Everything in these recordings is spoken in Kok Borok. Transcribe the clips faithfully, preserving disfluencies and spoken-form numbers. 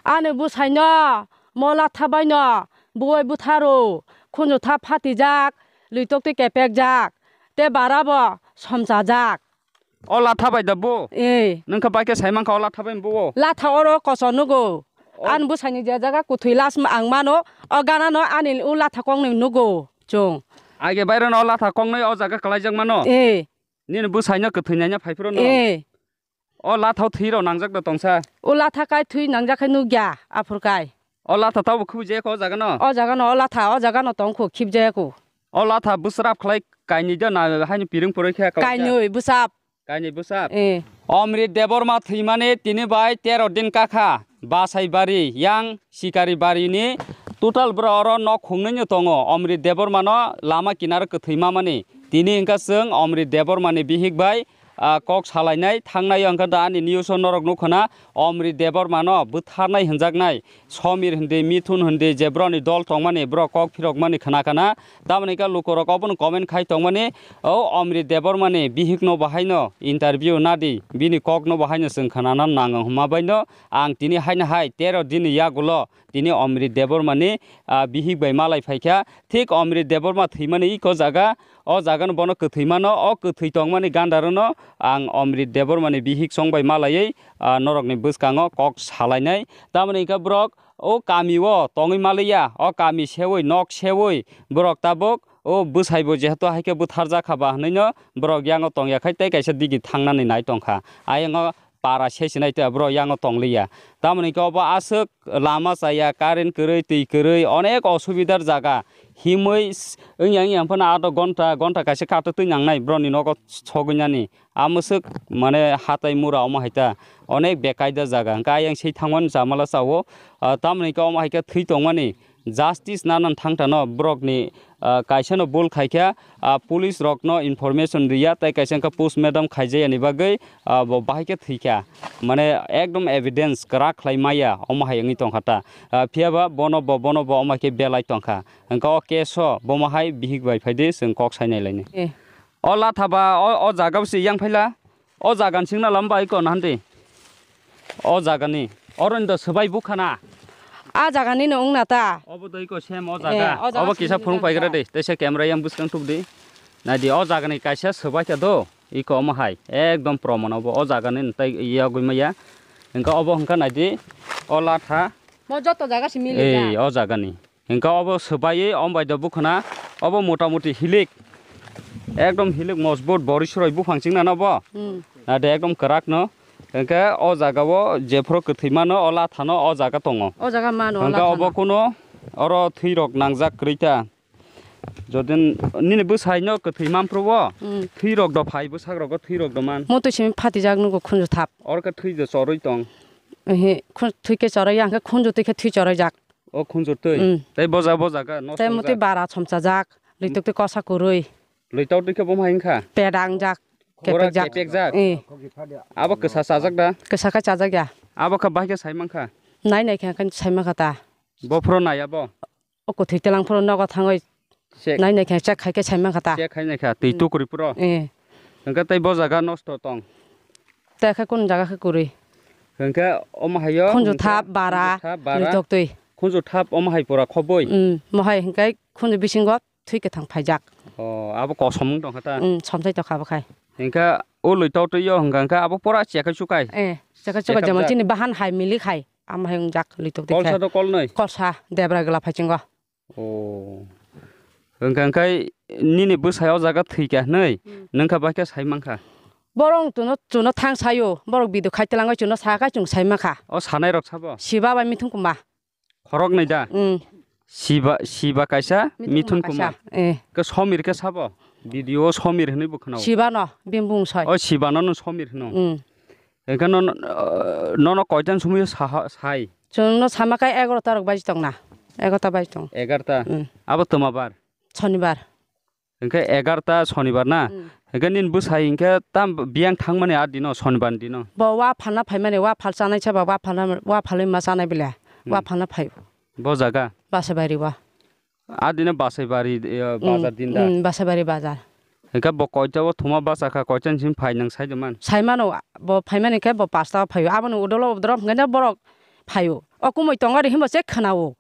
Ani bwsaino mo latha baino buwai bwtharo khunju tha phatijak, lwitokti kepekjak, te barabo somchajak. O latha bai da bo? Eh. Nung kha bai khe sai mankha o latha bai bo? Latha oro koso nugo. O. Ani bwsaini je jaga kwthwi last ang mano, o ganano ani o latha koknwi nugo chwng. Age bairano o latha koknwi o jaga kwlaijak mano? Eh. Nini bwsaino kwthwi naina phai phuru no? Eh. O lathao thwi rok nangjak da tongsa? O latha kai thwi nangjak khai nukya aphur kai. O latha tabo khibjaya kho o jaga no? O jaga no, o latha, o jaga no tong kho, khibjaya kho. O latha bwsrap khlai kainwi da na haino piring puroi khe kwlaijak? Kainwi bwsap. Kainwi bwsap? Eh. Omrit Debbarma thwimani tini bai tero din kakha. Basaibari yang Sikaribari ni total bwrok oro nok khungnwi no tongo. Omrit Debbarma no lama kinaro kwthwi mamani. Tini wngkha chwng Omrit Debbarma ni bihik bai ah, kok salainai thangnai, hwnkhe da ani news o norok nukha na, Omrit Debbarma no bwtharnai hwnjaknai, Somir hindi, Mithun hindi, je borokni dol tongmani, borok kok phirokmani khna khna, tamoni khe lukurok obono comment khai tongmani, o Omrit Debbarma ni bihik no bahai no interview nadi, bini kok no bahai no chwng khnana nango hwnma bai no ang tini haino hai tero din ni yagulo tini Omrit Debbarma ni, ah, bihik bai malai phaikha. Thik Omrit Debbarma thwimani iko jaga, o jaga no bono kwthwi mano, o kwthwi tongmani gandaro no ang Omrit Debbarma ni bihik chong bai malaiwi, ah, norok ni bwskango kok salainai. Tamoni hwnkhe borok o kami o tongwi maliya, o kami sewi, nok sewi borok tabuk o bwsai bo jehetu hai khe bwtharjak kha ba hwnwi no borok yango tongya khai tei kaisa digi thangnani nai tongkha. Ayang o para se sinai tei borok yango tongliya. Tamoni khe obo aswk lama chaya, current kwrwi, twi kwrwi, onek osubidar jaga. Himwi s-, wngya wngya phano adho ghonta, ghonta kaisa kato twi nangnai borokni nogo sogwinani. Amwswk mane hatai mura omo hai ta onek bekaida jaga. Hwnkhe ayang sei thangmani chamala chao. Ah, tamoni khe omo hai khe thwi tongmani. Justice nanan thangtano borokni, ah, kaisano bul khaikha, ah, police rokno information riya tei kaisa wngkha postmortem khaijayani bagwi, ah, bo bahai khe thwikha. Mane ekdom evidence kwrak khlai maya omo hai wngwi tongkha ta. Ah, phiyaba bono bo, bono bo omo hai khe belai tongkha. Hwnkhe o case o bomo hai bihik bai phaidi chwng kok sainai laini. Eh. O latha ba o, o jaga bwsi yang phaila? O jaga ni singna lam bai ko nahandi. O jaga ni. Oro ni do swbai bukha na. A jaga ni no wngna ta. Obo doi ko sem o jaga. Eh, o jaga obo kisa simi phurung jaga. Paigra de. Teisa camera yang bwskang tup di. Nai di o jaga ni kaisa swbai kha do. Iko omo hai. Ekdom proman obo. O jaga ni tai yagwi maya. Hwnkhe obo hwnkha nai di. O latha. Mo joto jaga si mili. Ei, ja. O jaga ni. Hwnkhe obo swbaiwi, omo bai do bukhuna, obo mota moti hilik, ekdom hilik mojbut, bori suroi buphang chwng nano bo. Hmm. Nade ekdom kwrak no. Hwnkhe o jaga o jephuru kwthwi mano, o latha no o jaga tongo. O jaga mano, o hwnkhe latha obo no. Kuno oro thwi rok nangjak kwrwi ta. Jodin nini bwsai no kwthwi manphuru o, hmm, thwi rok do phai, bwsak rogo thwi rok do man. Mutu simi phatijak nugo khunju thap. Oro khe thwi do chorwi tong. Ehe, khun-, thwi khe chorwi ya, hwnkhe khunju twi khe thwi chorwi jak. O khunjur twi. Mm. Tei boja, boja kha, nosto tei muti wngjak. Bara chomchajak, litok twi kosa kwrwi. Litok twi khe bo hai wngkha? Peda wngjak, ora kepekjak. Kepekjak? Eh. Abo kwsa chajak da? Kwsa khe chajak ya. Abo khe bahai khe sai mankha? Nai nai khe sai mankha ta. Bophuru nai abo? O kwthwi twlang phuru nogo thangwi check. Nai nai khe check khai khe sai mankha ta. Check khai nai kha, twi, mm, tukrwi phuru? Eh. Hwnkhe tei bo jaga nosto tong? Tei khe kunu jaga khe kwrwi. Hwnkhe omo haio khunju hwnkhe thap bara, khunju thap bara, litok twi. Khunju thap omo hai pura khoboi? Mm, mohai hwnkhe khunju bisingo thwi kwthang phaijak. O, abo kosom wng tongkha ta? Mm, somsai tongkha abo khai. Hwnkhe o loi totwi o hwnkha hwnkhe abo pura chekai chukai? Eh, chekai chukai, chekhapjak. Jemon chini bahan hai milik hai, amo hai wngjak litok twi khe. Kolsa do kolnoi? Kolsa, debra gla phaichingo. O. Hwnkha hwnkhe nini bwsai o jaga thwikha hwnwi, hmm, nwngkha bai khe sai mankha? Borok chwngno, chwngno thang saio, borok video khai twlangwi chwngno sakha chwng sai mankha. O sanai rok sabo? Siba bai Mithun Kumar. Khoroknwi da? Hmm. Siba, Siba kaisa, Mithun Mithun Kumar kaisa. Kumar. Eh. Khe Somir khe sabo? Video o Somir hwnwi bo khwnao. Siba no, bini bung soi. O Siba no, no Somir hwno. Hmm. Hwnkhe no, no, nono koitan sumui saha-, sai? Chwngno sama khe egarota rok baji tongna. Egarota baji tong. Egarota? Mm. Abo twma bar? Shonibar. Hwnkhe egarota Shonibar na? Mm. Hwnkhe nini bwsai hwnkhe tam biyang thangmani a dino, Shonibar ni dino? Bo wa phalna phaimani, wa phal chanai saba, wa phalna, wa phalwi ma chanai bile. Wa, mm, phalna phai. Bo jaga? Basaibari wa. A dino Basaibari, eh, mm, bazar din da? Mm, Basaibari bazar. Hwnkhe bo koita o thuma bachakha, koita ni simi phai nwng sai de man? Sai mano, bo phai mani khe bo pasta o phaio. Aboni udolo udoro hwnkhe borok phaio. O kumui tongo ri himbo se khwnao.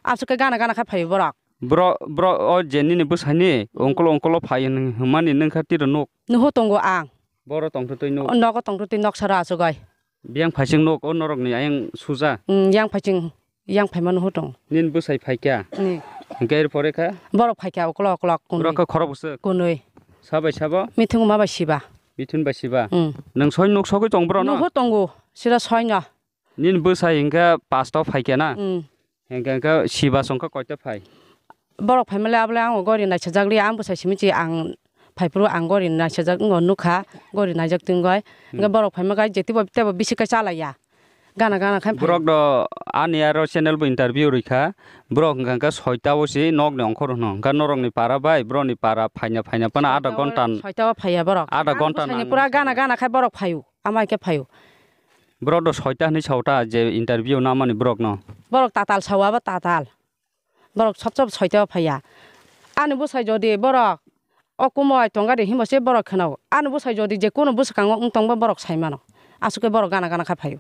Aswk khe gana gana khe phaio borok. Bro, bro, o je nini bwsani ungkolo ungkolo phai hwnmani nwng kha tiro nuk. Nuhu tongo ang. Boro tongtwtwi nuk. O nogo tongtwtwi nok sara aswk oi. Biyang phaising nuk o norokni ayang suja. Hmm, yang phaising, yang phaima nuhu tong. Nini bwsai phaikha. Ni. Hwnkhe er pore kha? Borok phaikha uklok uklok kunui. Borok khe khorok bwswk? Kunui. Sabai sabo? Mithung ma bai siba. Mithun bai siba. Hmm. Nwng soi nuk sogwi tong bro no? Nuhu tongo, sira soi no. Nini bwsai hwnkhe pasta o phaikha na? Hmm. Hwnkhe, hwnkhe siba songkha koita phai? Borok phaimale abole ang gori naisajak li, ang bwsai simi chi ang phaiphuru ang gori naisajak wngo nukha, gori naijak twi wngoi. Hwnkhe borok phaima khe jetibo tebo bisi khe chalaiya. Gana gana khe phai. Borok do ani aro channel bo interview rikha. Borok hwnkha hwnkhe soita o si nokni ongkhor hwno. Hwnkha norokni para bai borokni para phaina phaina phano adha ghonta. Soita o phaiya borok. Adha ghonta nang. Pura gana gana khe borok phaio. Ama khe phaio. Borok do soita hinwi saota je interview namani borokno. Borok tatal sao abo tatal. Borok sob sob soita o phaiya. Ani bwsai jodi borok o kumui tonga de himbo se borok khwnao. Ani bwsai jodi je kunu bwskango wng tongbo borok sai mano. Aswk khe borok gana gana khe phaio.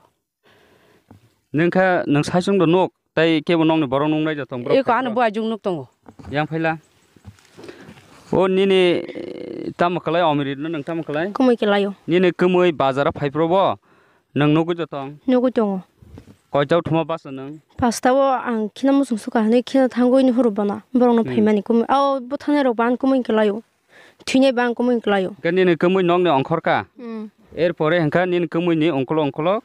Nwng kha nwng saichung do nuk. Tei kebo nokni borok nuknai jotong borok. Eko ano bo ajung nuk tongo. Yang phaila. O nini, eh, tamo kwlai omrit no nwng tamo kwlai? Kumui kwlaio. Nini kumui bazar o phai pro bo? Nwng nugui jotong? Nugui tongo. Koichao thuma basa nwng? Pasta o ang khina muchung suka hinui khina thangui ni huru bana. Borok no phaimani kumui. O bwthanai rok ban kumui kwlaio. Thwinai bang kumui kwlaio. Khe nini kumui nokni ongkhor ka? Mm. Er pore hwnkha nini kumui ni ongkolo ongkolo?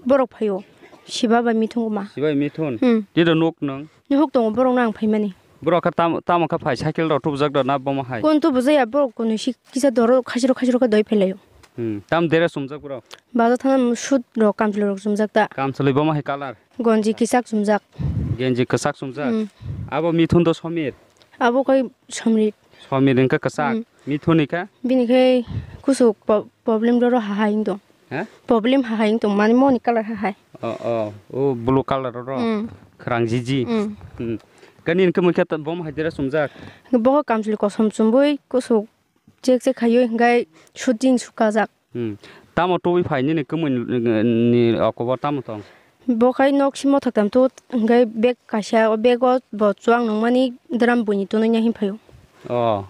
Borok phaio. Siba bai mithung ma. Sibai mithun? Mm. Tito nuk nung? Nuhuk tongo borok no ang phaimani. Borok kha tam-, tamo kha phai cycle rok tubujak da na bomo hai? Kon tubujaya borok kunu si kisa doro khasiro khasiro khe doi phailaio. Hmm. Tam dere sumjak borok? Bajo thana sut rok kamchwlwi rok sumjak ta. Kamchwlwi bomo hai colour? Gonji kisak sumjak. Genji kwchak sumjak? Hmm. Abo mithun do somir? Abo kai somir. Somir hwnkhe kwchak? Hmm. Mithun ni kha? Bini khai kusuk po-, problem roro hahai wngtong. Ha? Problem hahai wngtong mani moni colour hahai. Oh, oh. O blue colour roro? Hmm. Khwrang jiji? Hmm. Hmm. Kani hwnkhe mui khe bomo hai dere sumjak? Bo kamchwlwi kosom chumbui kusuk Chek chek khaiwi hwnkhe shooting sukajak. Hmm. Tamo tubui phai nini kwmwi ni, ni okobor tamo tong? Bo khai nok simo thaktam tu hwnkhe bag kaisa, o bag o bo chuang nungmani drum buini tunui na hinphaio. Oh,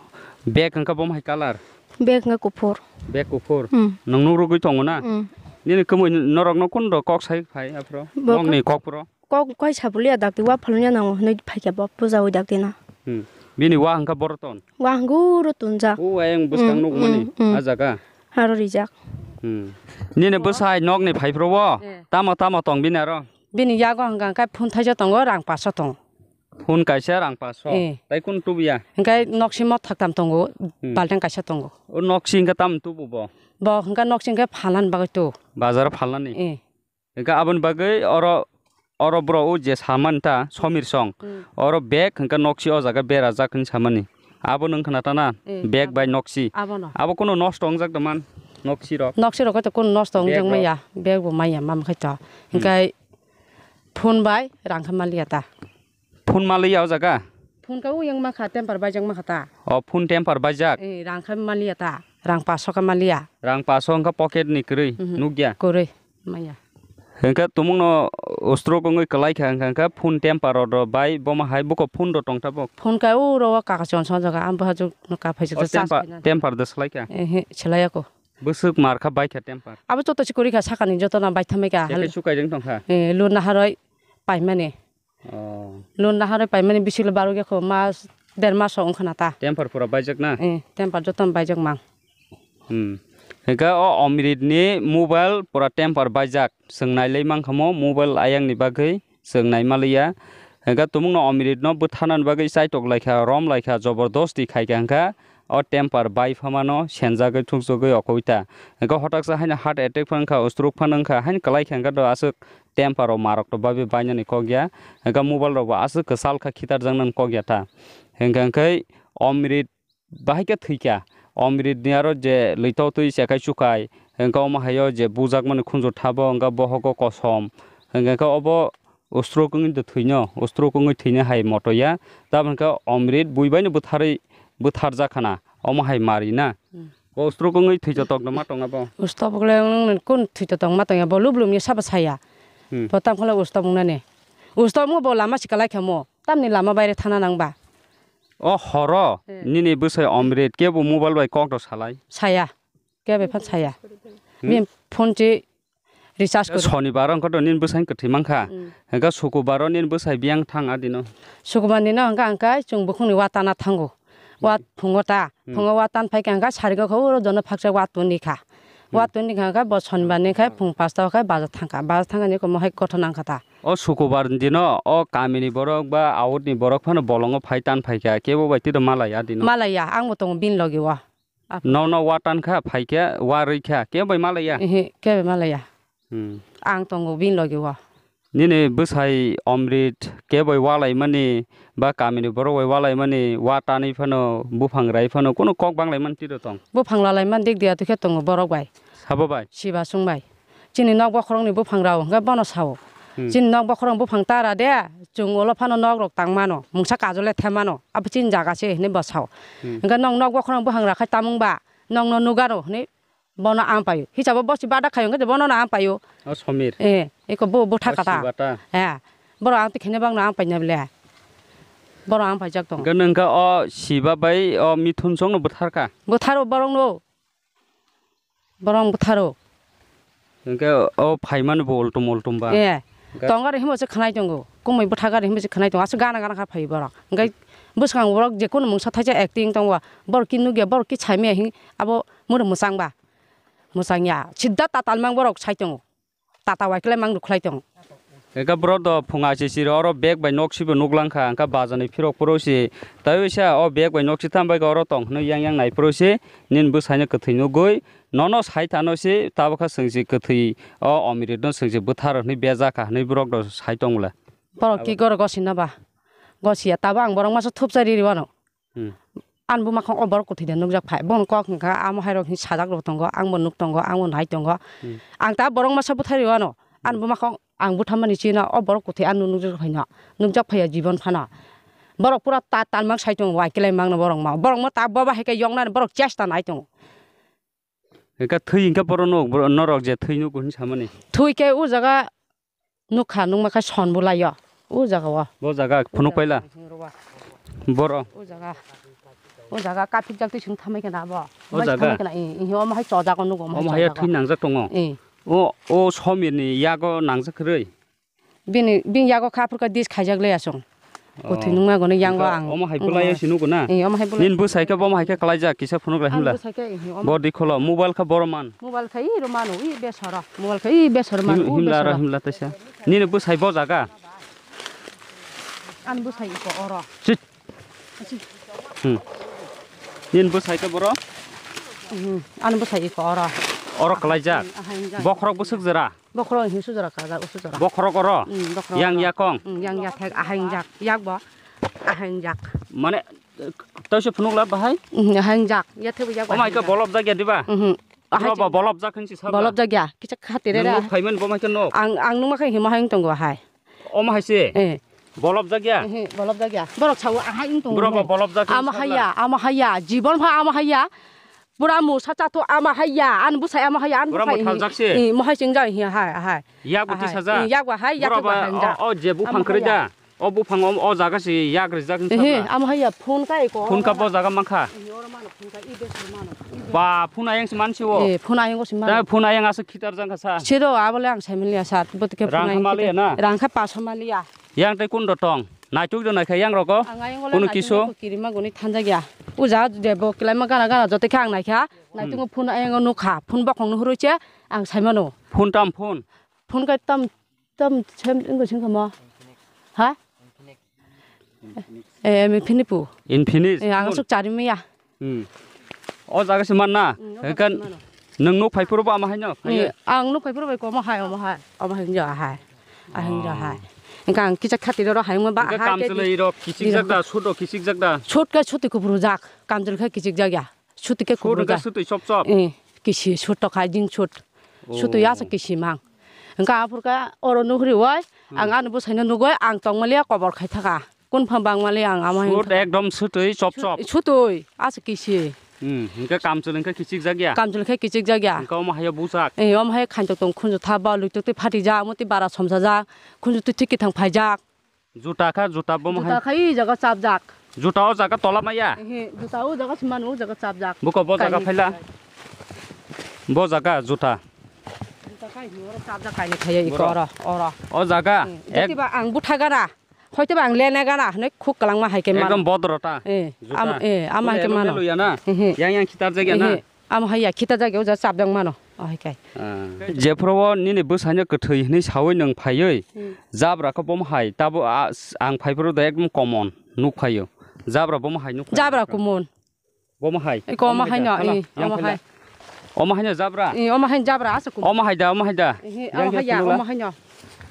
bag hwnkhe bomo hai colour? Bag hwnkhe kuphur. Bag kuphur? Hmm. Nwng nugrugui tongo na? Hmm. Nini kwmwi norokno kundro kok sai phai aphro? Bo nokni kok phro? Kok kaisa bulia dakti wa phalnya nango hwnwi phaikha bo puja wi dakti na. Hmm. Bini wa hwnkha boro ton? Wa hwnkhe uro tonjak. O ayang bwskang hmm, nukmani hmm, hmm. A jaga? Aro rijak. Hmm. Nini bwsai nokni phaiphro o? Eh. Tamo tamo tong bini aro? Bini yago hwnkha hwnkhe phone thaisa tongo, rang paso tongo. Phone kaisa rang paso? Eh. Tai kun tubuya? Hwnkhe noksimo thaktam tongo, hmm. Balteng kaisa tongo. O noksi hwnkhe tamo tubu bo? Bo hwnkhe noksi hwnkhe phalnani bagwi tu. Bazar phalnani? Eh. Hwnkhe aboni bagwi oro, oro bro o je samani ta somir song. Hmm. Oro bag hwnkhe noksi o jaga berajak hinwi samani. Abo nwng khna ta na? Eh, bag abo. Bai noksi. Abono. Abo kunu nosto wngjak da man noksi rok? Noksi rok to kunu nosto wngjak maya. Bag bo maya mam khai to. Hmm. Hwnkhe phone bai rang khe maliya ta. Phone maliya o jaga? Phone ka o yang ma kha, temper baijak ma kha ta. O, phone temper baijak? Eh, rang kha maliya ta. Rang paso ka maliya. Rang paso hwnkha pocket ni kwrwi, mhm. Nukya? Kwrwi, maya. Hwnkha tumungno stroke wngwi kwlai kha, hwnkha, hwnkha phone temper rok bai bomo hai buko phone rok tong tabuk? Phone ka o ro kaka chon son jaga, ang boha juk no ka phaijak. O, ta charge temper, khainani. Temper de swlai kha? Ehe, swlai ako. Bwswk mar kha bai kha temper? Abo joto se kwrwi kha, sakani joto no bai thamai kha. Hal- sukai jeng tong kha? Eh, luna haroi paimani. Oh. Loan naharwi paimani bisikle barogya kho, mas, der maso wngkhana ta. Temper pura baijak na? Eh, temper jotono baijak mang. Hmm. Hwnkhe o Omrit ni mobile pura temper baijak. Chwng nailai mankha mo mobile ayang ni bagwi chwng naima liya. Hwnkhe tumungno Omrit no bwtharnani bagwi chaitok laikha, rom laikha, jobordosti khaikha hwnkha o temper bai phamano senjagwi thukjagwi okoi ta. Hwnkhe hotaksa haino heart attack phano wngkha, stroke phano wngkha, haino kwlai kha hwnkhe do aswk temper rok marok to babi bainani kok ya, hwnkhe mobile rok bo aswk kwchal kha khitar jaknani kok ya ta, hwnkhe hwnkhe Omrit bahai khe thwikha, Omrit ni aro je lwitau twi chekai chukai, hwnkhe omo haio je bujakmani khunju thabo hwnkhe bohogo kosom, hwnkhe hwnkhe obo stroke wngwi thwino, stroke wngwi thwino hai moto ya, taboni khe Omrit bui baino bwtharwi bwtharjak khana, omo hai mari na. Hmm. Bo stroke wngwi thwi jotok no ma tong abo? Stroke le wng kun thwi jotok ma tong ya, bo lub lub ni sabo saya. Hmm. Bo tam khala stroke wng nani. Usto mo bo lama si kalai kha mo. Tamni lama baire thana nang ba. O horo, eh, nini bwsai Omrit kebo mobile bai kok rw salai? Saya. Kebo phan saya. Hmm? Bini phone chi recharge kwrwi. Sonibar wngkha to nini bwsai kwthwi mankha. Hmm. Hwnkhe sukubaro nini bwsai biyang thang adino. Sukubar nino hwnkha hwnkhe chwng bukhukni wa tana thango. Wa, hmm, phungo ta. Hmm. Phungo wa tan phaikha hwnkha sarigokha uro jono phaksa wa tuni kha. Wa tuni kha hwnkha bo sonibar ni khai phung pasta khai bajar thangkha. Bajar thangkha ni komo hai kothon nangkha ta. O sukubar dino o kamini borok ba out ni borok phano bolongo phai tan phaikha. Kebo bai tito malaya dino. Malaya, ang bo tongo bini logi o. Ap- Nono wa tan kha, phai kha, wa rwi kha, kebo bai malaya? Ehe, kebo malaya. Hmm. Ang tongo bini logi o. Nini bwsai Omrit kebo bai walaimani ba kamini borok bai walaimani wa tanwi phano buphang rai phano kunu kok banglaimani tito tong? Buphang lalaimani dik diya tukhe tongo borok bai. Sabo bai? Siba sung bai. Chini nok bokhorokni buphang rao hwnkhe bono sao. Hmm. Chini nok bokhorok buphang tara de, chwng ulo phano nok rok tang mano, mungsa kajole the mano, abo chini jaga se hinui bo sao. Hmm. Hwnkhe nok, nok bokhorok buphang rakhai tamung ba, nokno nugaro hinui bono ang paio. Hisabo bo si bada khaio hwnkhe bono no ang paio. O Somir. Eh, eko bo, bo thaka ta. O Sibata. Eh, boro ang tikhaina bangno ang paina bole. Boro ang paijak tongo. Hwnkhe nungkha o Siba bai o Mithun songno bwtharkha. Bwtharo borokno. Borok ang bwtharo. Hwnkhe o phaimani bo ultum ultum ba? Eh. Hwnkhe? Tongo aro himo se khwnai tongo. Kumui bwthak aro himo se khwnai tongo. Aswk gana gana kha phaio borok. Hwnkhe bwskango borok je kunu mungsa thaisa acting tongo. Borok ki nukya, borok ki saimaya hing abo mura mwchang ba? Mwchang ya. Sidda tatal mang borok sai tongo. Tata waiklai mang rwkhlai tongo. Eka bro do phunga si siro oro bag bai nok sibo nuk langkha, angkha bazani phirok phoro si. Tai wisa o bag bai nok si tam bai oro tong hwnwi yang yang nai phoro si. Nini bwsaino kwthwi nugwi nono sai thano si, tabukha swng si kwthwi o Omirit no swng si bwthar hwnwi bejak kha hwnwi borok do sai tong le. Borok ki goro gosi na ba? Gosi ya, tabo ang borok masa thupsa riri wano. Hmm. Ani buma kho o borok kwthwi de nukjak phai. Bono kok hwnkha amo hai rok hin sajak rok tongo, ang bo nuk tongo, ang bo nai tongo. Hmm. Ang ta borok masa bwthai rwano. Ani buma kho ang bwtha mani chino o borok kwthwi ano nukjak phaino. Nukjak phaiya jibon phano. Borok pura ta talmang sai tongo, wai kelai mangno borok ma. Borok ma ta boba hai khe yoknani borok chesta nai tongo. Eka thwi hwnkhe borok nuk, borok norok je thwi nuk hwn samani. Thwi khe o jaga nukha, nukma khe son bo laio. O jaga o. Bo jaga phunuk paila. Boro. O jaga. O jaga kaphik jak twi sung thamai khe na bo. O jaga. Thamai khe na, i, i, omo hai chojak o nugo, omo hai chojak o. Omo hai thwi nangjak tongo. I. O, o Somir ni yago nangjak kwrwi. Bini, bini yago kha phurkha dis khaijak le asong. Kwthwi nungma gwnwi yango ang. Omo hai bwlai si nugo na? Eh, omo hai bwlai. Nini bwsai khe bomo hai khe kalaijak kisa phunuk lai himla. Ani bwsai khe, eh, omo. Bo dikholo mobile kha boro man. Mobile khe iro mano, i besoro. Mobile khe i besoro mano, himla ro himla taisa. Nini bwsai bo jaga? Ani bwsai iko oro. Chit. Hmm. Nini bwsai khe boro? Hmm, ani bwsai iko oro. Oro kalaijak? Ahainjak. Bokhorok bwswk jora? Bokhorok hinwi sujora kajak, o sujora. Bokhorok oro? Hmm, bokhorok oro. Yang yakong? Hmm, yang yathek, ahaingjak. Yak bo ahaingjak. Mane, taisa phunuk la bahai? Hmm, ahaingjak. Yathek bo yak bo ahaingjak. Omo hai khe bolobjak ya diba? Hmm. Ahai bo bolobjak hinsi sabo. Bolobjak ya. Kisa khatire ra. Nuk phaimani bo mai khe nok? Ang, ang nukma khe himo hai wng tongo hai. Omo hai se? Eh. Bolobjak ya? Eh, bolobjak ya. Borok sao ahai wng tongo. Bro bo bolobjak hinsi sabo. Amo hai ya, amo hai ya. Jibon pha amo hai ya. Pura musa chato ama haiya, an bwsai ama haiya, an bwsai. Pura mwthal jak se. Eh, mohai chwng jak hiya hai, hai. Yak bo tisa jak. Eh, yak bo hai, yak bo hai jak. O, o je buphang kwrwi da. O buphang o, o jaga se yak rijak hinsa. Eh, ama haiya phone kai ko. Phone ka bo jaga mankha. Eh, oro mano phone ka, i bes mano. Ba, phone ayang se mansi o. Eh, phone ayang o se mano. Da phone ayang asa khitar jang kha sa. Sero abole ang sai maliya sa, botike phone ayang. Rang kha maliya na? Rang kha paso maliya. Yang tei kun do tong? Naituk do naikha yang rogo. Ang ayang ole kunu naituk kisu. Kirima goni thanjak ya. Uja je bo kilaima gana gana joto khe ang naikha. Naituk phone ayang o nukha. Phone bokhong no hurui che ang sai mano. Phone tam phone? Phone kai tam, tam sem wngwi sing kha mo. Ha? Eh, em phini pu. Infinix. Eh, ang suk chari maya. Hmm. O jaga se man na? Hmm, o jaga se mano. Nwng nuk phai phuru bo ama hai no? Eh, ang nuk phai phuru bai ko omo hai, omo hai. Omo hai hinja hai. Ah, hinja hai. Engka ang kisa khati ro hai mo ba hai. Kam chalai ro kichik jak da, suit ro kichik jak da. Suit ka suti kubru jak. Kam chal kha kichik jak ya. Suti ke kubru jak. Suit ka suti chop chop. Eh, kisi suit to khai jing suit. Suit ya sa kisi mang. Engka aphur ka oro nuhri wai. Ang ano bwsai no nugoi ang tong maliya kobor khai thaka. Kun pha bang mali ang ama hin. Sut ekdom sutui chop chop. Sutui, asa kisi. Hmm, hingke kamchwlwi hingke kichik jak ya? Kamchwlwi khe kichik jak ya. Hingke omo hayo bujak. Eh, omo hai khanjak tong khunju tha ba luitok twi phati jak, omo twi bara somsa jak, khunju twi thik kithang phai jak. Juta kha, juta bo mo hai. Juta khai jaga chapjak. Juta o jaga tola maya. Ehe, juta o jaga simano o jaga chapjak. Buko bo jaga Kaini phaila. Bo jaga juta. Juta khai oro chapjak kaini khaya iko oro, oro. O jaga. Eh, ek jati ba ang butha gana. Hoite ba ang lene gana, hne khuk kalangma hai ke mano. Ekdom bodro ta. Eh, juta. Am, eh, ama hai ke mano. Melu ya na. Ehe. Yang yang khitar jagya na. Ehe. Amo hai ya khita jagao ja chapjak mano, o hai kai. Ah. Jephuru o nini bwsaino kwthwi hwnwi saui nwng phaiwi, hmm, jabra khe bomo hai, tabo a-, s-, ang phaiphuru da ekdom common nuk phaio. Jabra bomo hai nuk phaio. Jabra common. Bomo hai. Iko omo hai no, yang i, phaila. Omo hai. Omo hai no jabra. I, omo hai jabra, asa common. Omo hai da, omo hai da. Ihi, yang omo hai ya, phunula. Omo hai no.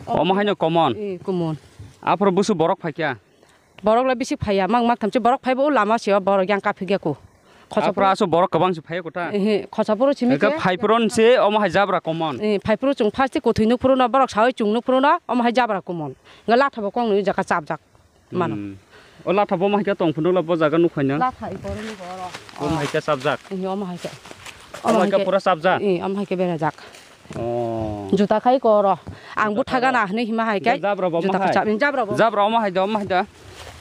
Omo hai no common. I, common. Aphuru busu borok phaikya. Borok le bisi phaiya, mang mak thamchi borok phaibo o lama sio borok yang kaphik ya ko. Aphuru aso borok kwbang se phaiya kotha. Ehe, khosa phuru simi. Eka phai phuru se omo hai jabra common. Eh, phai phuru chung first ti kuthwi nuk phuru no borok sawi chung nuk phuru no omo hai jabra common. Nga latha bo kong nwi jaka chapjak. Mano. Hmm. O latha bo omo hai khe tong phuru no bo jaga nuk khaina. Latha i borok ni borok. Omo hai khe chapjak. Eh, omo hai khe. Omo hai khe pura chapjak. Eh, omo hai khe berajak. Oh. Juta khai ko oro. Ang butha gana hinwi hima hai kai. Jabra bo omo hai. Jabra bo. Jabra omo hai da, omo hai da.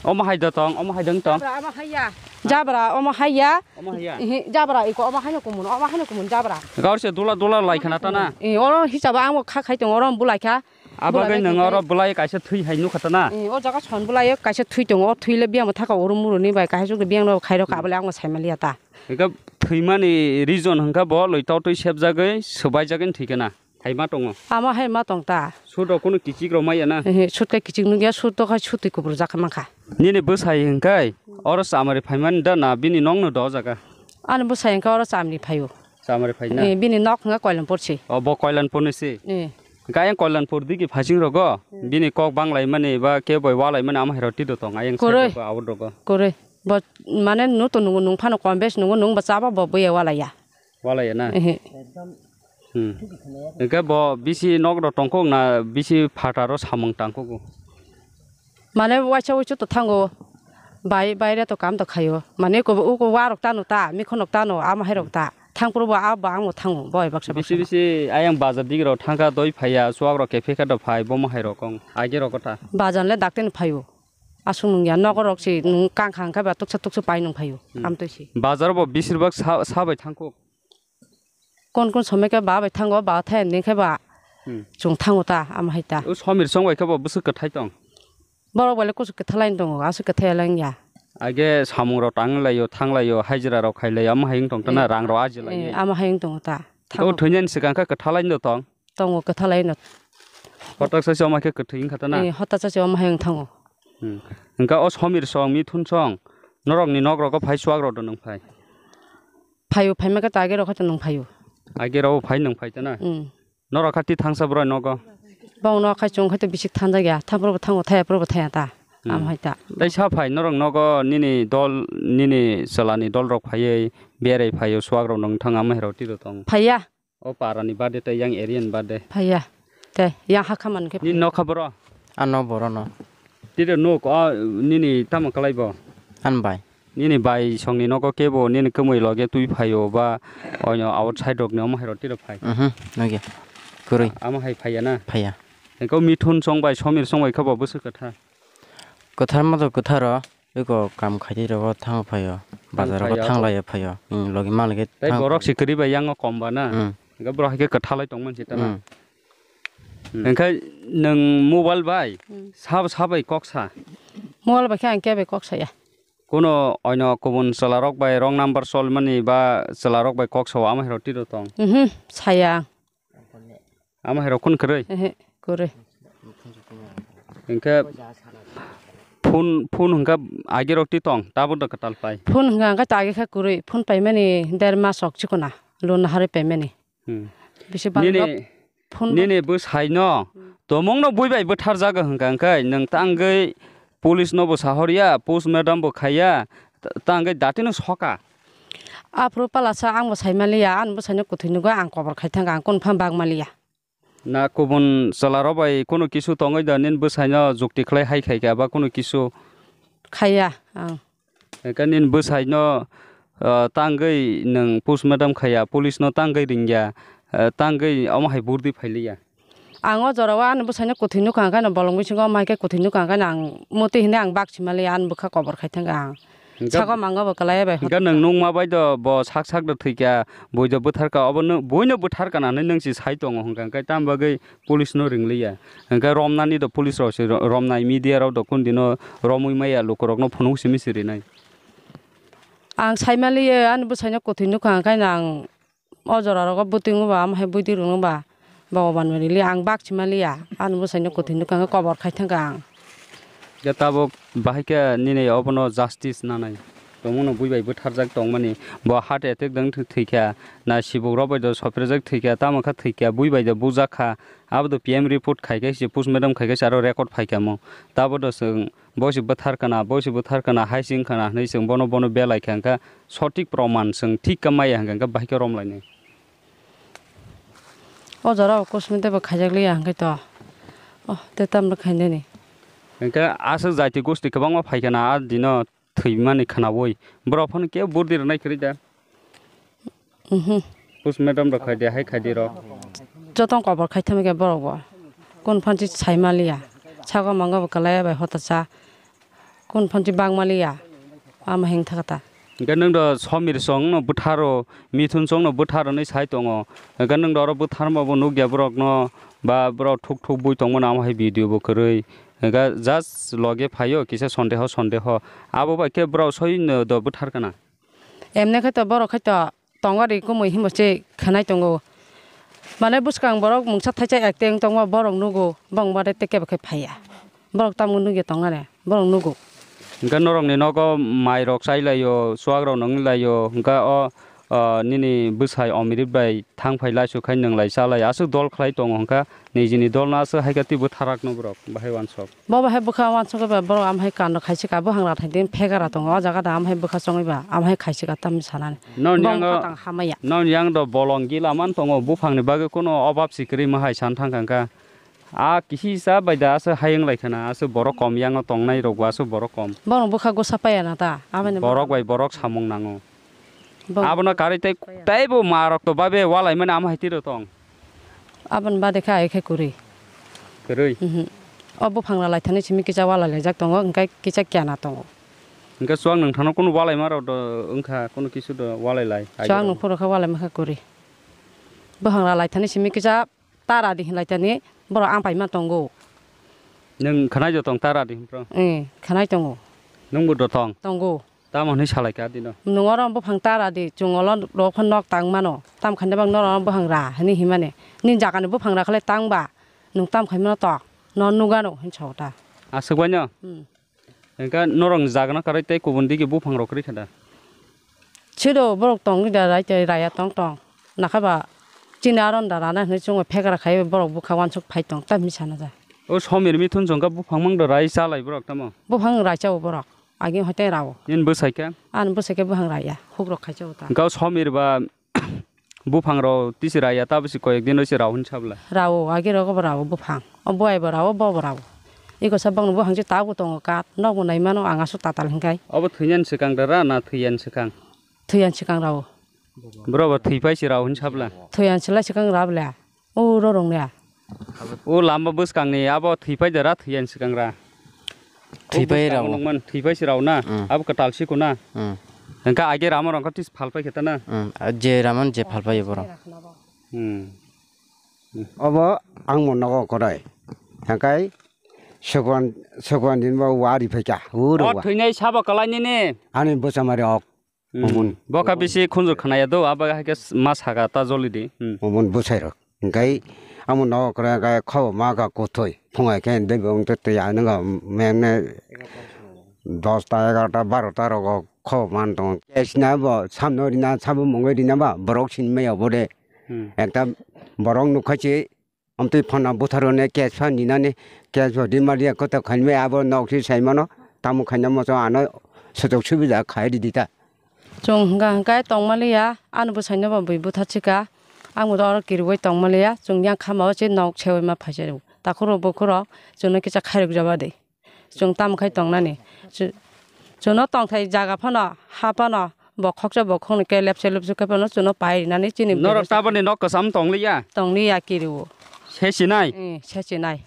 Omo hai da tong, omo hai da tong. Jabra omo hai ya. Jabra omo hai ya. Omo hai ya. Ihi, jabra iko omo hai no kumun, omo hai no kumun jabra. Gaur se dula dula lai khana ta na. I oro hisaba ang kha khai tong oro bulai kha. Abo gai nang oro bulai kaisa thui hai nukha ta na. I o jaga son bulai kaisa thui tong o thui le biang thaka oro muruni bai kaisa jok biang no khai ro ka bole ang sai maliya ta. Ega thwimani reason hwnkha bo loi totwi sepjagwi swbaijagwi thwikha na. Hai ma tongo. Ama hai ma tong ta. Sut rok kunu kichik rok maya na. Ehe, sut kai kichik nukya, sut to khai sut twi kubur jak mankha. Nini bwsai hwnkhe oro chamari phaimani da na bini nokno do jaga? Ani bwsai hwnkhe oro chamari phaio. Chamari phai na? Eh, bini nok hwnkhe Koilanpur si. O, bo Koilanpur ni si? Eh. Hwnkhe ayang Koilanpur digi phasing rogo, hmm, bini kok bang laimani ba kebo walaimani ama hai rok twi do tong ayang side rogo, out rogo. Kwrwi. Bo mane nung to nungo nung phano kom bes nungo nung bo chaba bo buya walaya. Walaya na? Ehe. Hmm. Hingke bo bisi nok rok tongkok na bisi phataro samung tangkok o? Mane waisa wuisu to thango. Bai, baire to kam to khayo. Mane ko, uko warok tano ta, mikhonok tano, ama hai rok ta. Thangpro bo abo ang bo thango, boi baksa bisi baksa. Bisi ayang bazar digi rok thangkha doi phaiya, chuak rok kephekha do phai, bomo hai rok kong. Age rok ta. Bazar le dakten phaio. Aswk nungya, nokor rok si nung kangkha hwnkhe ba tuksa tuksa pai nung phaio. Hmm. Amtwi si. Bazar bo bisir bak sa, sa bai thangkuk. Kon kon somoi khe ba bai thango, ba thai ni khe ba, hmm, chwng thango ta, ama hai ta. O somir song bai khe bo bwswk kwthai tong? Borok bai le kuchuk kwthalai tongo, aswk kwthai lang ya. Age samung rok tang laio, thang laio, hajira rok khai laio, ama hai wng tong ta na, eh, rang rok aji laio. Eh, ama hai wng tongo ta. O thwinani swkang khe kwthalai no tong? Tongo kwthalai no. Hotak sa se ama khe kwthwi wng kha ta na? Eh, hotak sa se ama hai wng thango. Hmm. Hwnkhe o somir song, mithun song, norok ni nok rogo phai chuak rok do nwng phai? Phaio, phaima khe ta age rok khe to nwng phaio. Age rok phai nwng phai ta na? Hmm. Norok kha ti thangsa bwrwi nogo? Bong nok khai chwng khai to bisik thanjak ya. Thang phuru bo thango, thaya phuru bo thaya ta. Hmm. Am hai ta. Tai sa phai norok nogo nini dol, nini chwla ni dol rok phaiwi berai phaio, chuak rok nwng thang ama hai rok tiro tong. Phaiya. O para ni bade tai yang area ni bade. Phaiya. Te yang hakha man khe. Nini nok kha boro? Ano boro no. Tiro nok o nini tamo kalai bo? An bai. Nini bai songni nogo kebo nini kwmwi loge twi phaio ba oino outside rokni omo hai rok tiro phai? Mhm, nugya. Kwrwi. Amo hai phaiya na? Phaiya. Eko mithun song bai somir song bai khe bo bwswk kwtha? Kwthar ma to kwtharo, eko kam khaidi rogo thang phaio, bazar rogo phaio thang abo. Laio phaio. Hmm, logi ma lage. Tai thang borok phaio. Si kwrwi bai yango kom ba na? Hmm. Eko borok hai khe kwthalai tongmani se ta na? Hmm. Hmm. Hwnkhe nwng mobile bai, hmm, sabo sabai kok sa? Mobile bai khe ang kebo kok saya. Kuno oino kubun chwlarok bai wrong number solmani ba chwlarok bai kok sao, ama hai rok tiro tong? Mhm, saya. Ama hai rok kun kwrwi? Ehe, kwrwi. Hwnkhe phone, phone hwnkhe agi rok ti tong, tabuk da kwtal pai? Phone hwnkhe ang khe ta agi khe kwrwi, phone paimani der mas rok chikona, loan harwi paimani. Hmm. Bisi bal nini, phone nini bwsai no, hmm, tomong no bui bai bwthar jaga hwnkha hwnkhe nwng tangwi police no bo sahorya, post mortem bo khaiya, ta-, tangwi dati no soka. Aphuru pala sa ang bo sai maliya, ani bwsai no kwthwi nugwi ang kobor khai thangkha, ang kunu phan bag maliya. Na kubun chwla rok bai kunu kisu tongwi da nini bwsai no jukti khlai hai khai kha ba kunu kisu? Khaiya ang. Hwnkhe nini bwsai no ah, tangwi nwng postmortem khaiya, police no tangwi ringya, ah, tangwi omo hai burdi phailiya. Ang o jora o ani bwsai no kwthwi nukha, hwnkhe no bolong bisingo omo hai khe kwthwi nukha, hwnkhe no ang muti hinwi ang bak sima liya, ani bwkha kobor khai thangkha ang. Hwnkhe, saka mango bo kwlai bai. Hwnkhe nwng nukma bai do bo sak sak do thwikha, bui do bwtharkha, obo nwng, buino bwtharkha na hinwi nwng se sai tongo hwnkha, hwnkhe tamo bagwi police no ringliya. Hwnkhe romnani do police rok se ro-, romnai, media rok do kun dino romwi maya, lukurok no phunuk simi se rinai. Ang sai maliya, ani bwsai no kwthwi nukha, hwnkhe no ang o jora rogo bwtwi wngba, omo hai bwtwi rwngba, Bhogoban bai rili ang bak sima liya, ani bwsai no kwthwi nukha, hwnkhe kobor khai thangkha ang. Khe tabuk bahai khe nini obono justice nanai tongmano, bui bai bwtharjak tongmani, bo heart attack dang thwi kha, na sibuk rok bai do soprejak thwi kha, tamo kha thwi kha, bui bai do bujak kha, abo do P M report khai khe se, postmortem khai khe se aro record phai kha mo, tabo do chwng bo se bwthar kana, bo se bwthar kana, hai se wng kana hinwi chwng bono, bono belai kha, hwnkhe sotik proman chwng thik kha maya hwnkhe, hwnkhe bahai khe romlainai. O jora o kusmi tei bo khaijak liya hwnkhe to. Oh, tei tamni khainani. Hwnkhe aswk jaiti gosti kwbangma phai kha na a dino thwimani khwnaui. Borok phano kebo burdi rwnai kwrwi da. Mhm. Postmortem rok khai di, hai khai di rok. Jotong kobor khai thangwi khe borok bo. Kun phansi sai maliya. Saka mango bo kwlai bai hota cha. Kun phansi bak maliya. Ama heng thaka ta. Hwnkhe nwng do Somir song no bwtharo, Mithun song no bwtharo hinwi sai tongo. Hwnkhe nwng do oro bwtharma bo nukya borok no, ba borok thuk thuk bui tongmano, amo hai video bo kwrwi. Hwnkhe just loge phaio kisa sondeho sondeho. Abo bai khe borok soi no do bwthar kana. Emne khe to borok khe to tongo ri kumui hinbo se khanai tongo. Mane bwskang borok mungsa thaisa acting tongma borok nugo, bong bade tei kebo khe phaiya. Borok tamo nugya tongmani, borok nugo. Hwnkhe norokni nogo mairok chai laio, chuakrok nung laio, hwnkhe o, o, nini bwsai Omirit bai thang phai laisu khai nung lai cha lai, aswk dol khlai tongo hwnkha. Nijini dolno aswk hai khe tei bwtharakno borok bahai uansuk. Bo bahai bwkha uansuk eba borok amhai kando khaisika, bwhangra thaidin phegara tongo, o jaga da amhai bwkha chongwiba, amhai khaisika tamni sanani. Noni bong yango, khatang hamaya. Noni yang do bolong gila man tongo, buphangni bagwi kuno obab si kwrwi ma hai san thang kha. A kisi sa bai da aswk hayung lai khana, aswk borok kom yango tongnai rok bo aswk borok kom. Borok bwkha gosa paya na ta, amani borok bai borok samung nango. Bo- Abono karwi tei, tei bo ma rok to babe walai mani amhai tiro tong. Aboni bade khe ai khe kwrwi. Kwrwi? Mhm. O buphang ralai thani simi kisa walai laijak tongo, hwnkhe kisa kiana tongo. Hwnkhe chuwak nwng thano kunu walai ma rok do wngkha, kunu kisu do walai lai. Chuwak nwng phuru khe walai ma khe kwrwi. Buphang ralai thani simi kisa tara di hinlai thani borok ang paima tongo. Nwng khwnai do tong tara di hinpro? Eh, khwnai tongo. Nwngbo do tong? Tongo. Tamo hwnwi salai kha dino? Nwng oro buphang tara di, chwng olo rok phano nok tang mano. Tam khaina bang norok buphang ra hwnwi himani. Nini jagani buphang ra khlai tang ba, nwng tam khai mano tok, no nugano hwnwi sa ta. Aswk bai no? Hmm. Hwnkhe norok ni jaga no kwrwi tei kubun digi buphang rok kwrwi kha da? Siro borok tong da rai tei raya tong tong. Nakha ba chini aron da rana hwnwi chwng phekra khai borok bwkha uansuk phai tong ta hwnwi sana ja. O Somir Mithun chwng kha buphang mang da rai cha lai borok tamo? Buphang rai cha o borok. Agini hotei rao. Nini bwsai khe? Ani bwsai khe buphang raya. Huk rok khai cha o ta. Hwnkhe o Somir ba buphang rok tisi raya ta bwsi koyek din oi se rao hwn sabla. Rao, agi rogo bo rao buphang. O buai bo rao, bo bo rao. Iko sa bangno buphang se tabuk tongo kat, nokbo nai mano ang aswk tatal hinkai. Obo thwiyan swkang da ra na thwiyan swkang? Thwiyan swkang rao. Bro bo thwipai se rao hwn sabla. Thwiyan swlai swkang ra bla. O ro rong ya. O lama bwskang ni abo thwipai da ra thwiyan swkang ra. Thwipai rao. Nukman, thwipai se rao na? Mm. Abo kwtal si kuna? Mm. Hwnkhe age rama rong kha tis phalpai khe ta na? Mm. A je rama je phalpai borok. Hmm. Obo ang mo nogo korai. Hwnkhe Sokwan, Sokwan din bo wari phaikha. O O rwa. Thwinai sabo kalai nini. Ani bwchamari ok. Hmm. Omun. Bo kha bisi khunju khnaya do, abo hai khe ma saka ta joli di. Hmm. Omun bwsai rok. Hwnkhe amo nogo kwrwi hwnkhe kho ma kha kuthwi. Phungai khe dei bo wngtwi twi anw meng ne dosta, egarota, barota rogo kho man tongo. Kesna bo samno rina, sabo mungwi rina ba borok sinmaya bo de. Hmm. Ekta borok nukha se, amtwi phano butharo ne kes pha ninani, kes bo rima ria kota khainwi abo nok si saimano, tamo khaina moso ano sujuk subida khai ridi ta. Chwng hwnkha hwnkhe tongmaliya, ani bwsaino bo bui butharchika, ang bo oro kiriui tongmaliya, chwng yang khamao se nok seui ma phaisao. Takhurok bukhurok chwngno kisa khairok jaba de. Chwng tamo khai tongnani? Chw-, chwngno tongthai jaga phano, ha phano, Bo khoksa bo khoknwi khe lepse lepse khe bono chuno pai rinani chini Norok bebasa. Taboni nok kwcham tongliya? Tongliya kiriwo. Se sinai? Eh, se sinai.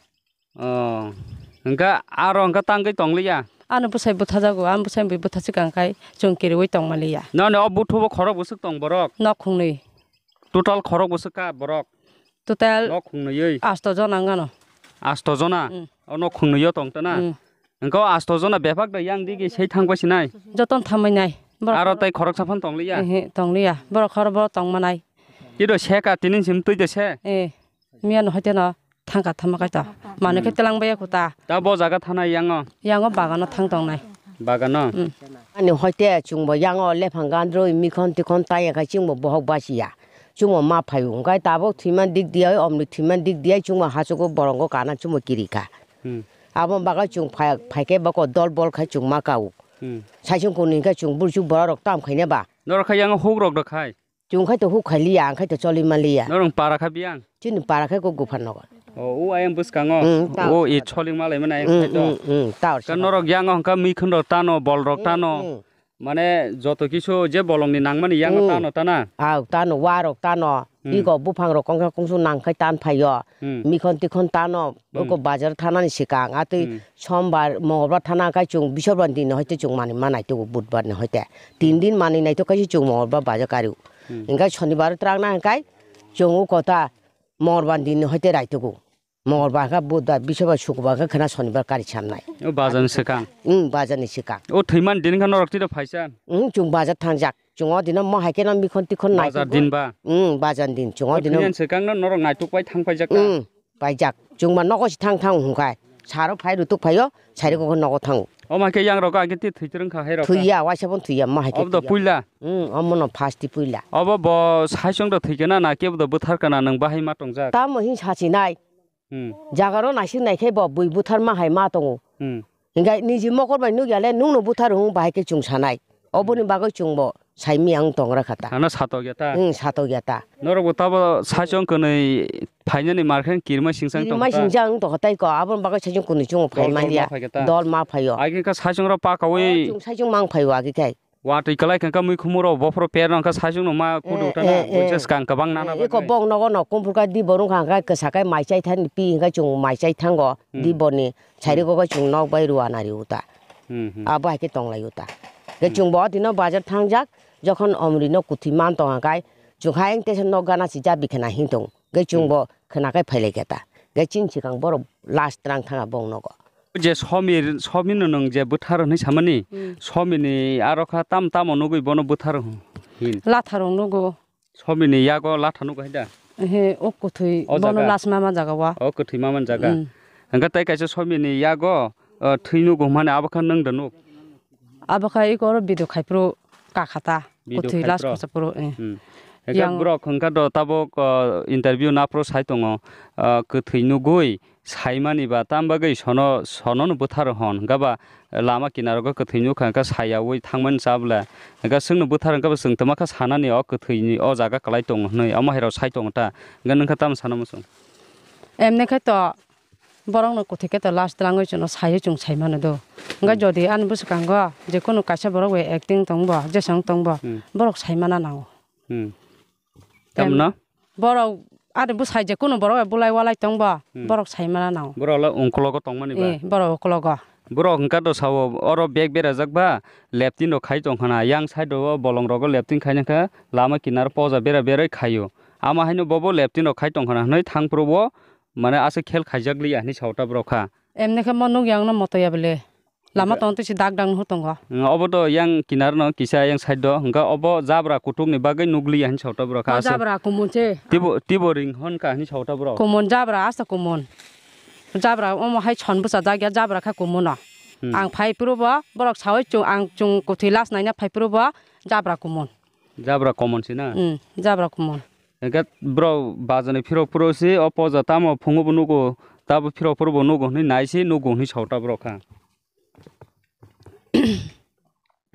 Oh. Hwnkha aro hwnkha tangwi tongliya? Ano bwsai bwthajago, ang bwsai bai bwtha swkang khai chwng kiriwi tongmaliya. Noni o buthubo khorok bwswk tong borok? Nok khungnwi. Total khorok bwswk kha borok? Total nok khungnwi. Asto jona wngano. Asto jona? Mm. O nok khungnwi o tong tana? Mm. Hwnkha o asto jona bebak da yang digi sei thang bai sinai? Joton thamwi nai. Borok aro tei khoroksa phano tongliya? Ehe, tongliya. Borok khoro borok tongmanai. Kiro seka tinin sim twi de se? Eh. Miya no hoite no thangka thama kaito. Mane khe Hmm. Telang baya kuta. Ta bo jaga thana yango? Yango bagano thang tongnai. Bagano? Hmm. Ani hoite chwngbo yango lephang gandroi mikhon tikhon taya khai chwngbo bohok basiya. Chwngbo ma phaio. Hwnkhe tabok thwiman dik diya, omni thwiman dik diya, chwngbo hachugo borongo kana chwngbo kirikha. Hmm. Abo bagwi chwng phai-, phaikhe boko dol bol khai chwng ma kao. Hmm. Saichung kunu hinkhe chwng burchu borok tam khaina ba. Norok khe yango huk rok rw khai? Chwng khai to huk khai liya, ang khai to choli ma liya. Norong para kha biyang? Chini para khai ko guphan nogo. O, o ayang bwskango. Mm, ta. O, e choli ma lai mani ayang Mm, khai to. Mm, mm, ta. Ka norok yango hwnkha mikhun rok tano, bol rok Mm, tano. Mm. Mane joto kisu je bolong ni nangmani yango Mm. Tano tana. Aw, tano, wa rok tano. Mm. Iko buphang rok kongsa kongsu nang khai tan phaio. Mm. Mikhon tikhon tano, Mm. Oko bazar thanani swkang, atwi Mm. Sombar, Mongolbar thana khai chwng Biswarbar din hoite chwng mani manai tugo, Budbar ni hoite. Tin din mani nai to kaisa chwng Mongolbar bazar kari. Hmm. Hingkai Shonibar twrang na hingkai chwng o kota Mongolbar din ni hoite rai tugo. Mongolbar kha Budbar, Biswarbar, Sukrobar kha khna Shonibar kari samnai. O bazar ni swkang. Hmm, bazar ni swkang. O thwiman din kha norok tiro phaisa? Hmm, chwng bazar thangjak. Chwng o dino mo hai khe no mikhon tikhon nai Bazar tugo. Din ba? Hmm, bazar din chwng o O dino. Thwiyan swkang no norok naituk pai thang paijak ta? Hmm. Paijak. Chwngma nogo se thang thang hwnkhai. Saro phai rutuk phaio, sairi kok nogo thango. Omo hai khe yang rok age twi thwi twrwng kha hai rok. Thwiya, waisa bon thwiya, ma hai khe. Obo do thwiya. Puila? Hmm, omo no first ti puila. Obo bo saichung do thwi kana na kebo do bwthar kana nwng bahai ma tongjak? Tamo hin sachi nai. Hmm. Jaga ro naising nai khe bo bui bwthar ma hai ma tongo. Hmm. Hinkhe niji mokol bai nukya le nungno buthar hung bahai khe chwng sanai. Oboni bagwi chwngbo saimya wng tongra kha ta. Ano satok ya ta? Wng satok ya ta. Norokbo tabo saichung kwnwi phainani mar khe kirima singchang Kirima tongkha ta? Singchang wng tongkha tei ko, aboni bagwi saichung kwnwi chwngbo phai Dol, dol manya. Ma phai kha ta? Dol ma phaio. Agi kha saichung rok pakawi. O, chwng saichung mang phaio agi khai. Watwi kwlai kha khe muikhumuro bophoro per no kha saichung no ma kudu Eh, tana eh, eh. Buicha swkang kwbang nana Eh, iko bagwi. Bok nogo no kumphur kha di borong kha khe kwsa khe mai chai thani pi hinkhe chwng mai chai thango Hmm. di borni. Sairi Hmm. kok chwng nok bai rua nari uta. Hmm, hmm. Abo hai khe tonglai uta. Khe Hmm. Chwng bo tino bazar thangjak, jokhon omri no kwthwi man tong kha, chwng kha ayang teisa nok gana si ja bikhana hin tong. Khe chwng Hmm. Bo khna khai phailai kha ta. Khe chini swkang borok last rang thanga bong nogo. Je somir, somir no nwng je bwthar hwnwi samani, Hmm. Somir ni aro kha tam tamo nugwi bono bwthar hin. Latharong nugo. Somir ni yago latha nugo hai da? He, o kwthwi, o bono jaga? Last ma man jaga wa. O kwthwi ma man jaga. Hmm. Hwnkhe tei kaisa somir ni yago, o, thwi nugo hwnmani abo kha nwng da nuk? Abo kha iko oro video khai phuru kakha ta. Video kwthwi khai last phuru? Khasa phuru, eh. Hmm. Hwnkhe yang borok hwnkha do tabuk, o, interview naphuru sai tongo, o, kwthwi nugwi saimani ba tam bagwi sono, sono no bwthar hwn hwnkha ba lama kinaro khe kwthwi nukha hwnkha sayaui thangmani chabla hwnkha chwngno bwthar hwnkha ba chwng twma kha sanani o kwthwini o jaga kwlai tongo hwnwi omo hai rok sai tongo ta hwnkha nwng kha tamo sana muchung? Emni khai to borok no kwthwi khe to last langwi chwngno saio chwng sai mano do hwnkha Hmm. Jodi ani bwswkango je kunu kaisa borok bai acting tongbo jesong tongbo Hmm. Borok sai mana nango. Hmm. Em, tamno? Borok ani bwsai je kunu borok bai bulai walai tongbo, Hmm. Borok sai mana nang. Borok le ungkologo tongmani ba? Eh, borok ukologo. Borok hwnkha do sao, oro bag berajak ba, leptin rok khai tong khana, yang side o bolong rogo leptin khai nang kha, lama kinar poja bera beroi khaio. Ama haino bobo leptin rok khai tong khana, hwnwi thang phuru bo, mane aswk khel khaijak liya hwnwi sao ta borok kha. Emni khe mo nuk yang no moto ya bele. Lama Hwnkhe tong twi se dak dak nuhur tongo. Obo to yang kinar no kisa yang side o, hwnkhe obo jabra kutuk ni bagwi nukliya hinwi sawi ta borok kha. O aswk jabra kumun se. Tibo, tibo ring hwn kha hinwi sawi ta borok. Kumun jabra, asta kumun. Jabra omo hai son bwsa jak ya, jabra khe kumun no. Hmm. Ang phai phuru bo, borok sawi chung, ang chung kwthwi last naina phai phuru bo, jabra kumun. Jabra kumun se na? Hmm, jabra kumun. Hwnkhe borok bazar ni phirok phuru se, o poja tamo phungo bo nugo, tabo phirok phuru bo nugo hinwi nai se, nugo hinwi sawi ta borok kha.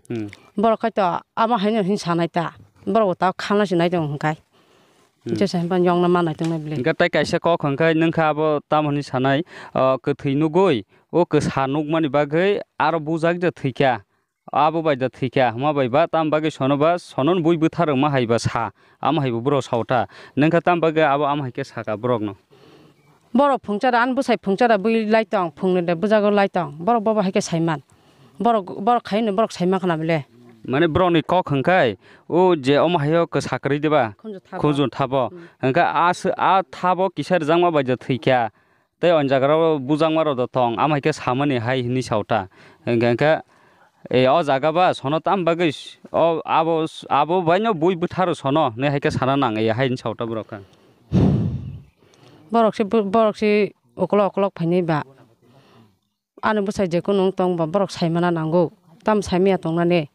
Hmm. Borok khai to amo haino hin sanai ta. Borok bo ta khalna se nai tong hwnkhai. Hmm. Jesa hinba yong na manai tong nai bwle. Hwnkhe tei kaisa kok hwnkhai nwng kha abo tamo hinwi sanai, o kwthwi nugwi, o kwsa nukmani bagwi aro bujak je thwikha. Abo bai da thwikha, hwnma bai ba, tam bagwi sono ba, sono bui bwtharwng ma hai ba sa, amo hai bo borok saota. Nwng kha tam bagwi abo amo hai khe saka borokno. Borok phungchara, ani bwsai phungchara bui lai tong, phungni de bwjago lai tong, borok bobo hai khe saiman. Borok, borok khaino borok saiman khna bile. Mane borokni kok hwnkhai, o je omo hayo kwsa kwrwi diba? Khunju thabo. Khunju thabo. Hmm. Hwnkhe a sw-, a thabo kisa rwjakma bai da thwikha. Tei o jaga rok bujakma rok do tong, amo hai khe samani hai hwnwi saota. Hwnkhe, hwnkhe, e, o jaga ba sono tam bagwi s-, o abo s-, abo baino bui bwtharo sono hwnwi hai khe sana nang, e, hai hwnwi saota borok kha. Borok se, borok se ukolok ukolok phainai ba. Ani bwsai je kunu wng tong ba borok saimana nango. Tam saimaya tongnani.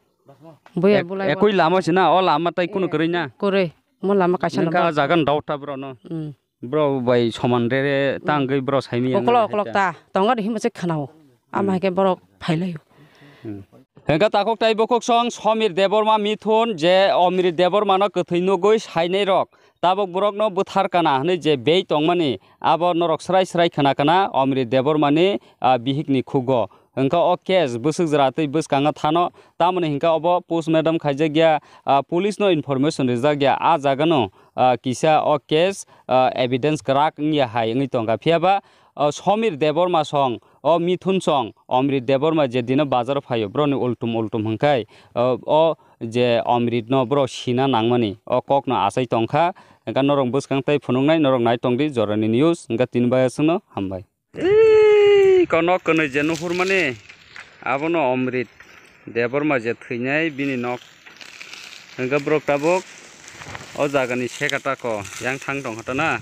Buya bulai. Ekoi lama se na, o lama tai kunu kwrwi na? Kwrwi. Mo lama kaisa no. Nang ka jaga no dau ta borok no. Hmm. Borok bai soman rere ta wngwi borok saimaya. Okolok okolok ta tongo de himo se khwnao. Ama hai khe borok phailaio. Hwnkhe takhuk tai bukhuk song Somir Debbarma Mithun je Omrit Debbarma no kwthwi nugwi sainai rok tabuk borok no bwthar kana hwnwi je bei tongmani abo norok srai srai khna kana Omrit Debbarma ni, ah, bihik ni khugo. Hwnkhe o case bwswk jwra twi bwskango thano, tamoni hwnkhe obo postmortem khaijakya, ah, police no information rijak ya, ah jaga no, ah, kisa o case, ah, evidence kwrak wngya hai wngwi tongkha. Phiya ba, ah, Somir Debbarma song, o Mithun song, Omrit Debbarma je dino bazar o phaio, broni ultum ultum hwnkhe, ah, o je Omrit no bro sina nangmani, o kok no achai tongkha. Hwnkhe norok bwskang tei phunuknai, norok nai tongdi Jorani News, hwnkhe tini bai aswkno hambai. Ei, konok kwnwi je nuhurmani, abono Omrit Debbarma je thwinai bini nok. Hwnkhe borok tabuk o jagani seka tako yang thang tong kha ta na.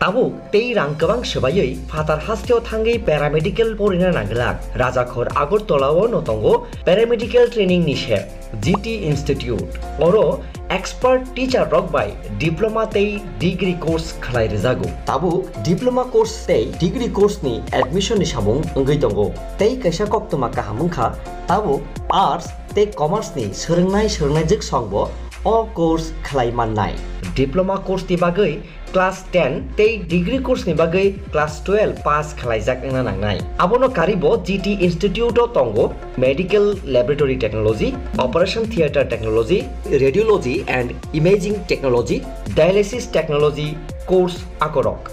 Tabuk tei rang kwbang swbaiwi phatar hasteo thangwi paramedical porina nanglak. Rajakhor Agartala-o no tongo paramedical training ni sep, G T Institute. Oro expert teacher rok bai diploma tei degree course khlai rwjago. Tabuk diploma course tei degree course ni admission ni samung wngwi tongo. Tei kaisa koktwma kaham wngkha, tabuk arts tei commerce ni swrwngnai swrwngnaijwk songbo o course khlai mannai. Diploma course ni bagwi class ten tei degree course ni bagwi class twelve pass khlaijak wngna nangnai. Abono karibo G T Institute o tongo Medical Laboratory Technology, Operation Theatre Technology, Radiology and Imaging Technology, Dialysis Technology course akorok.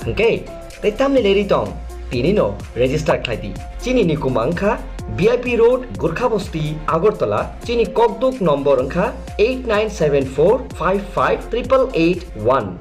Hwnkhe tei tamni leri tong, tini no register khlai di. Chini nikuma wngkha B I P Road, Gurkhabosti, Agartala. Chini kokduk nombor wngkha eight nine seven four five five triple eight one.